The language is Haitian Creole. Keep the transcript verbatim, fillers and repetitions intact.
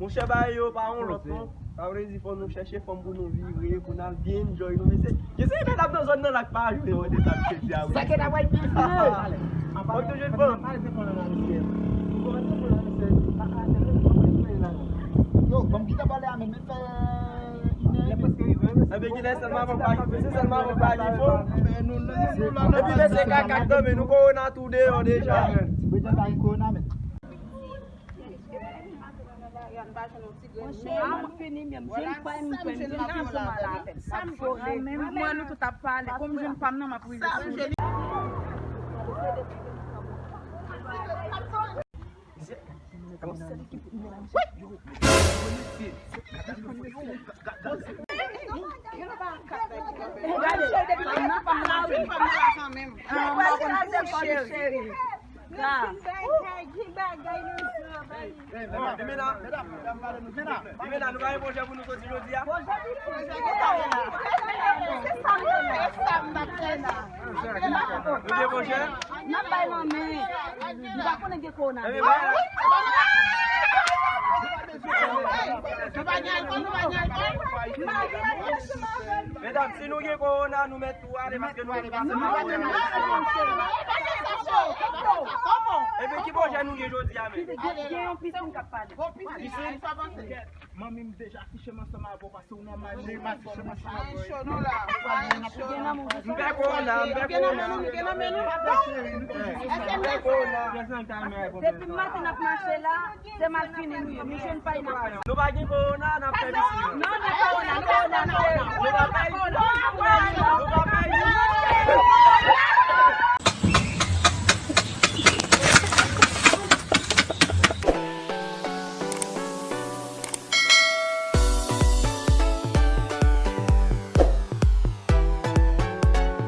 Chè bagay yo pa yon lòt non. Sa vle di fò nou chèche fanm pou nou vire, pou n al byen enjoy nou. Mesye, ki se medam nan zòn nan la k pa jwe yo de sa misye di a wi. Sa ke ta wè plis. Fòk toujou fanm. Yo, ban m kite pale a men, men fè inè. Enben ki lè sèlman avè w pa jwe, se sèlman avè w pa jwe fò. Epi mesye kaka k tanmen nou kowona tou deyò deja. Ti Britney pa gen kowona men. Monchè, mwen fini menm. Jèn pa m, mwen jèn pa m, sa m jwenn la. Mwen nou tout ap pale. Kòm jèn pa m nan, m ap rive sou li. Gade, nan pa m la wi. Mwen pa konn kouche. Ki bagay, ki bagay nan zò, bay. Bon, ebyen la, ebyen la, nou pa gen pwojè pou nou soti jodi a? Se sa m renmen. Se sa m renmen. Nou gen pwojè? N ap bay lanmen. Nou pa konnen gen kowona. Ebyen, bay la. Nou pa gen alkòl, nou pa gen alkòl. Medam, si nou gen kowona, nou mèt tou ale paske nou vin pase nan kowona. Ebyen, ki pwojè nou gen jodi a menm? Gen yon pisin k ap pale. Pisin? Manmi, m deja fiche m ansanm avè w paske w nan manje, m afiche m ansanm avè w. M pè kowona, m pè kowona. M pè kowona. Depi maten n ap mache la, se malfini nou ye. Nou jwenn pay n ap. Nou pa gen kowona, n ap fè pisin. Non, nou pa